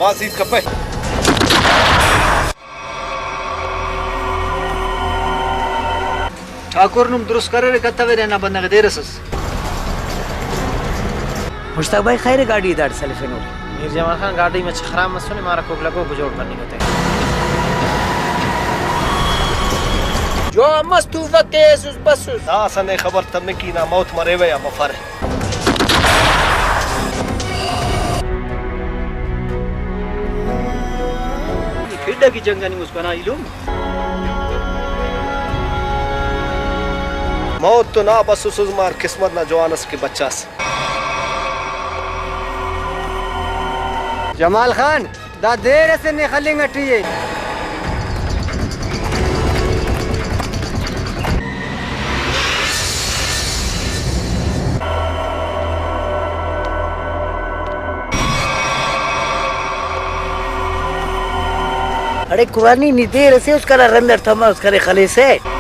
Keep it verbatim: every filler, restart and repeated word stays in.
آ سیت کپہ۔ ٹھاکر نم درست کریرے، کتویرے، ہندا بندغ ءِ دیر ئس ئس۔ مشتاق بھائی، خیر ءِ گاڈی داڑے سلفینو؟ میر جمال خان، گاڈی مچہ خراب مسنے، مارا کوک لگو بجوڑ کننگ ءِ۔ جوان مس، توفک کیسس بسس۔ داسہ نے خبر تمک ای نا موت مریوہ یا مفرہ۔ پھڈ ئٹی جنگ آ نی مسکنا ایلم۔ موت تو نا بسوسس مار، قسمت نا جوان ئس کہ بچاس۔ جمال خان، دا دیر اسے نے خلنگ ٹی ءِ۔ اڑے قرآنی، نی دیر اسے اس کرا رند اٹ تما اس کرے خلیسہ۔